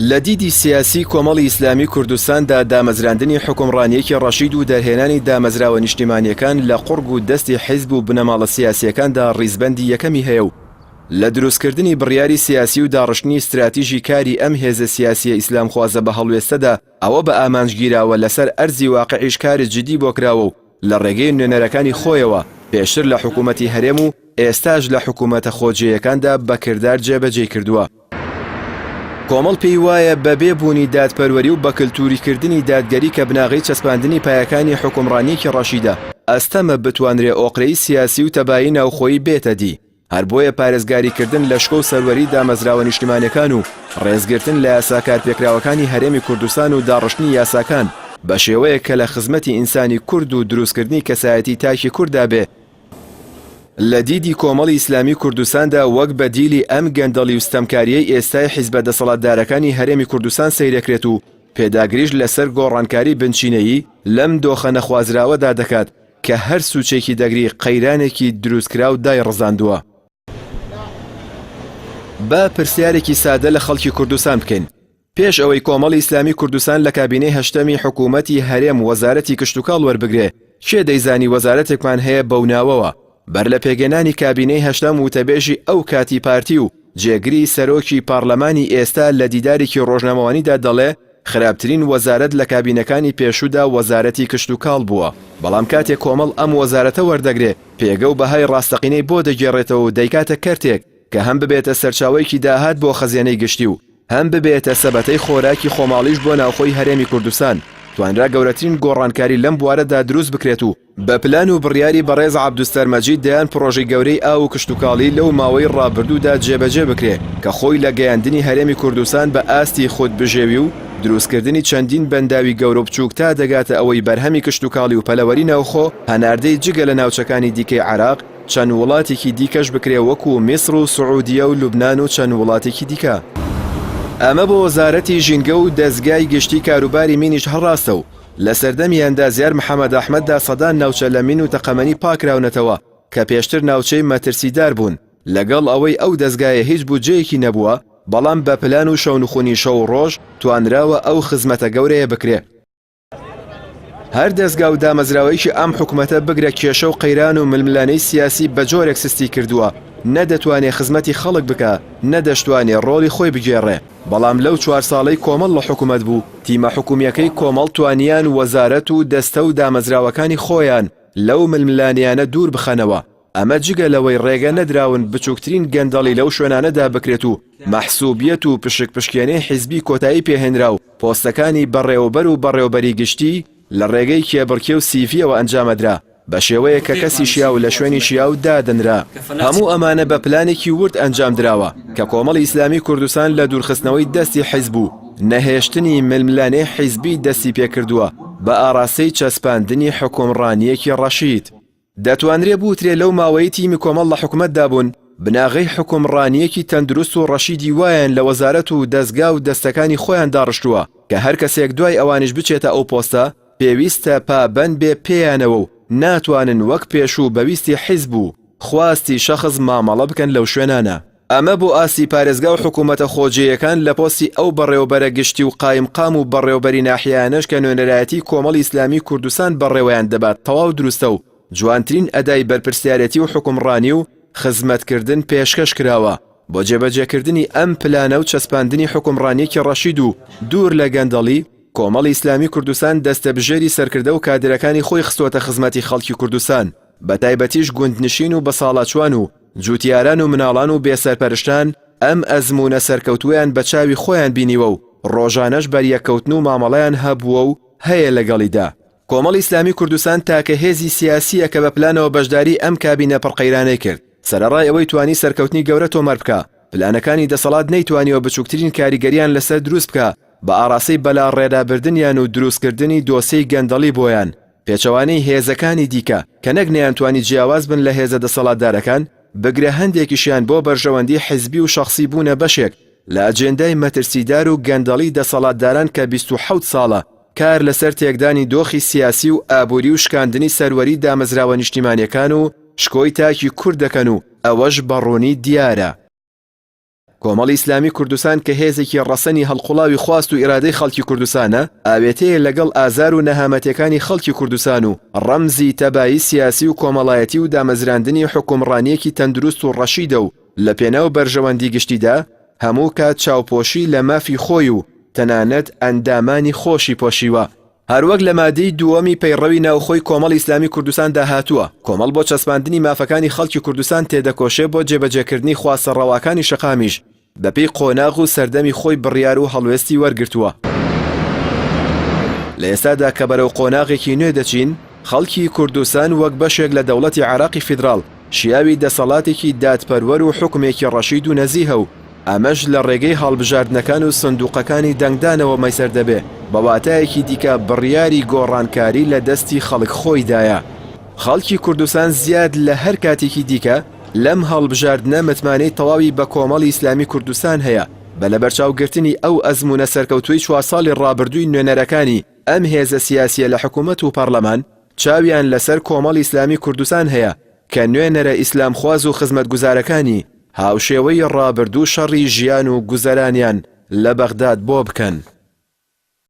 لە دیدی سیاسی کۆمەڵی ئیسلامی کوردستاندا دامەزراندنی حوکمڕانییەکی ڕەشید و دەرهێنانی دامەزراوە نیشتیمانییەکان لە قوڕگ و دەستی حیزب و بنەماڵە سیاسییەکاندا ڕیزبەندی یەکەمی هەیە و لە دروستکردنی بڕیاری سیاسی و داڕشتنی ستراتیژی کاری ئەم هێزە سیاسییە ئیسلامخوازە بەهەڵوێستەدا ئەوە بە ئامانج گیراوە لەسەر ئەرزی واقعیش کاری جدی بۆ کراوە و لە ڕێگەی نوێنەرەکانی خۆیەوە پێشتر لە حکوومەتی هەرێم و ئێستاش لە حکوومەتە خۆجێیەکاندا بە کردار جێبەجێی کردووە. کۆمەڵ پێی وایە بە بێ بوونی دادپەروەری و بەکلتووریکردنی دادگەری کە بناغەی چەسپاندنی پایەکانی حوکمڕانییەکی ڕەشیدە، ئەستەمە بتوانرێ ئۆقرەی سیاسی و تەبایی ناوخۆیی بێتە دی، هەر بۆیە پارێزگاریکردن لە شکۆ و سەروەری دامەزراوە نیشتیمانیەکان و ڕێزگرتن لە یاسا کارپێکراوەکانی هەرێمی کوردستان و داڕشتنی یاساکان بە شێوەیەک کە لە خزمەتی ئینسانی کورد و دروستکردنی کەسایەتی تاکی کورددا بێ لە دیدی کۆمەڵی ئیسلامی کوردستاندا وەک بەدیلی ئەم گەندەڵی و ستەمکاریەی ئێستای حیزبە دەسەڵاتدارەکانی هەرێمی کوردستان سەیرەکرێت و پێداگریش لەسەر گۆڕانکاری بنچینەیی لەم دۆخە نەخوازراوەدا دەکات کە هەر سوچێکی دەگری قەیرانێکی دروستکراو دایڕزاندووە. با پرسیارێکی سادە لە خەڵکی کوردستان بکەین، پێش ئەوەی کۆمەڵی ئیسلامی کوردستان لە کابینەی هەشتەمی حکوومەتی هەرێم وەزارەتی کشتوکاڵ وەربگرێ، کێ دەیزانی وەزارەتێکمان هەیە بەو ناوەوە؟ بەر لە پێکهێنانی کابینەی هەشتەم وتەبێژی ئەو کاتی پارتی و جێگری سەرۆکی پارلەمانی ئێستا لە دیدارێکی ڕۆژنامەوانیدا دەڵێ خراپترین وەزارەت لە کابینەکانی پێشوودا وەزارەتی کشتوکاڵ بووە، بەڵام کاتێ کۆمەڵ ئەم وەزارەتە وەردەگرێ پێگە و بەهای ڕاستەقینەی بۆ دەگێڕێتەوە و دەیکاتە کەرتێک کە هەم ببێتە سەرچاوەیەکی داهات بۆ خەزێنەی گشتی و هەم ببێتە سەبەتەی خۆراکی خۆماڵیش بۆ ناوخۆی هەرێمی کوردستان، توانرا گەورەترین گۆڕانکاری لەم بوارەدا دروست بکرێت و بە پلان و بڕیاری بەڕێز عەبدولستار مەجید دەیان پڕۆژەی گەورەی ئاو و کشتوکاڵی لەو ماوەی ڕابردوودا جێبەجێ بکرێ کە خۆی لە گەیاندنی هەرێمی کوردستان بە ئاستی خودبژێوی و دروستکردنی چەندین بەنداوی گەورە و بچووک تا دەگاتە ئەوەی بەرهەمی کشتوکاڵی و پەلەوەری ناوخۆ هەناردەی جگە لە ناوچەکانی دیکەی عێراق چەند وڵاتێکی دیکەش بکرێ وەکو میسر و سعودیە و لوبنان و چەند وڵاتێکی دیکە. ئەمە بۆ وەزارەتی ژینگە و دەزگای گشتی کاروباری مینیش هەر ڕاستە و لە سەردەمی ئەندازیار محەمەد ئەحمەددا سەدان ناوچە لە مین و تەقەمەنی پاکراونەتەوە کە پێشتر ناوچەی مەترسیدار بوون، لەگەڵ ئەوەی ئەو دەزگایە هیچ بودجەیەکی نەبووە، بەڵام بە پلان و شەونخونی شەو و ڕۆژ توانراوە ئەو خزمەتە گەورەیە بکرێ. هەر دەزگا و دامەزراوەیەکی ئەم حکومەتە بگرە کێشە و قەیران و ململانێی سیاسی بە جۆرێک سستی کردووە نە دەتوانێ خزمەتی خەڵک بکا نە دەشتوانێ ڕۆڵی خۆی بگێڕێ، بەڵام لەو چوار ساڵەی کۆمەڵ لە حکومەت بوو، تیمە حکومییەکەی کۆمەڵ توانیان وەزارەت و دەستە و دامەزراوەکانی خۆیان لەو ململانێیانە دوور بخەنەوە، ئەمە جگە لەوەی ڕێگە نەدراون بچووکترین گەندەڵی لەو شوێنانەدا بکرێت و مەحسوبیەت و پشک پشکێنەی حیزبی کۆتایی پێهێنرا و پۆستەکانی بەڕێوەبەر و بەڕێوەبەری گشتی لە ڕێگەی کێبڕکێ و سیڤیەوە ئەنجامەدرا بە شێوەیەک کە کەسی شیاو لە شوێنی شیاو دادەنرا. هەموو ئەمانە بە پلانێکی ورد ئەنجامدراوە کە کۆمەڵی ئیسلامی کوردستان لە دوورخستنەوەی دەستی حیزب و نەهێشتنی ململانێی حیزبی دەستی پێکردووە بە ئاڕاستەی چەسپاندنی حوکمڕانییەکی ڕەشید. دەتوانرێ بوترێ لەو ماوەیەی تیمی کۆمەڵ لە حکومەتدا بوون، بناغەی حوکمڕانییەکی تەندروست و ڕەشیدی وایان لە وەزارەت و دەزگا و دەستەکانی خۆیان داڕشتووە کە هەر کەسێک دوای ئەوانیش بچێتە ئەو پۆستە پێویستە پابەند بێ پێیانەوە و ناتوانن وەک پێشوو بە ویستی حیزب و خواستی شەخس مامەڵە بکەن لەو شوێنانە. ئەمە بۆ ئاستی پارێزگا و حکوومەتە خۆجێیەکان لە پۆستی ئەو بەڕێوەبەرە گشتی و قایمقام و بەڕێوەبەری ناحیەیانەش کە نوێنەرایەتی کۆمەڵی ئیسلامی کوردستان بەڕێوەیان دەبات تەواو دروستە و جوانترین ئەدای بەرپرسیارێتی و حوکمڕانی و خزمەتکردن پێشکەش کراوە بۆ جێبەجێکردنی ئەم پلانە و چەسپاندنی حوکمڕانیەکی ڕەشید و دوور لە گەندەڵی، کۆمەڵی ئیسلامی کوردستان دەستەبژێری سەرکردە و کادرەکانی خۆی خستووەتە خزمەتی خەڵکی کوردستان بەتایبەتیش گوندنشین و بەساڵاچوان و جوتیاران و مناڵان و بێسەرپەرشتان ئەم ئەزموونە سەرکەوتووەیان بە چاوی خۆیان بینیوە و ڕۆژانەش بەریەککەوتن و مامەڵەیان هەبووە و هەیە لەگەڵیدا. کۆمەڵی ئیسلامی کوردستان تاکە هێزی سیاسییە کە بە پلانەوە بەشداریی ئەم کابینە پڕقەیرانەی کرد. سەرەڕای ئەوەی توانی سەرکەوتنی گەورە تۆمار بکا، پلانەکانی دەسەڵات نەیتوانیوە بچووکترین کاریگەرییان لەسەر دروست بکا بە ئاڕاستەی بەلاڕێدابردنیان و دروستکردنی دۆسێی گەندەڵی بۆیان، پێچەوانەی هێزەکانی دیکە کە نەک نەیانتوانی جیاواز بن لە هێزە دەسەڵاتدارەکان، بگرە هەندێکیشیان بۆ بەرژەوەندی حزبی و شەخسی بوونە بەشێک لە ئەجێندای مەترسیدار و گەندەڵی دەسەڵاتداران کە 27 ساڵە کار لەسەر تێکدانی دۆخی سیاسی و ئابووری و شکاندنی سەروەری دامەزراوە نیشتیمانیەکان و شکۆی تاکی کورد دەکەن و ئەوەش بە ڕوونی دیارە. کۆمەڵی ئیسلامی کوردستان کە هێزێکی ڕەسەنی هەڵقوڵاوی خواست و ئیرادەی خەڵکی کوردستانە، ئاوێتەیە لەگەڵ ئازار و نەهامەتیەکانی خەڵکی کوردستان و ڕەمزی تەبایی سیاسی و کۆمەڵایەتی و دامەزراندنی حوکمڕانیەکی تەندروست و ڕەشیدە و لە پێناو بەرژەوەندی گشتیدا هەموو کات چاوپۆشی لە مافی خۆی و تەنانەت ئەندامانی خۆشی پۆشیوە. هەروەک لە مادەی دووەمی پەیڕەوی ناوخۆی کۆمەڵی ئیسلامی کوردستاندا هاتووە، کۆمەڵ بۆ چەسپاندنی مافەکانی خەڵکی کوردستان تێدەکۆشێ بۆ جێبەجێکردنی خواستە ڕەواکانی شەقامیش بەپێی قۆناغ و سەردەمی خۆی بڕیار و هەڵوێستی وەرگرتووە. لە ئێستادا کە بەرەو قۆناغێکی نوێ دەچین، خەڵکی کوردستان وەک بەشێک لە دەوڵەتی عێراقی فیدراڵ شیاوی دەسەڵاتێکی دادپەروەر و حوکمێکی ڕەشید و نەزیهە و ئەمەش لە ڕێگەی هەڵبژاردنەکان و سندوقەکانی دەنگدانەوە مەیسەر دەبێ، بە واتایەکی دیکە بڕیاری گۆڕانکاری لە دەستی خەڵک خۆیدایە. خەڵکی کوردستان زیاد لە هەر کاتێکی دیکە لەم هەڵبژاردنە متمانەی تەواوی بە کۆمەڵی ئیسلامی کوردستان هەیە، بە لەبەرچاوگرتنی ئەو ئەزموونە سەرکەوتووەی چوار ساڵی ڕابردووی نوێنەرەکانی ئەم هێزە سیاسییە لە حکوومەت و پەڕلەمان، چاویان لەسەر کۆمەڵی ئیسلامی کوردستان هەیە کە نوێنەرە ئیسلامخواز و خزمەتگوزارەکانی هاوشێوەی ڕابردوو شەڕی ژیان و گوزەرانیان لە بەغداد بۆ بکەن.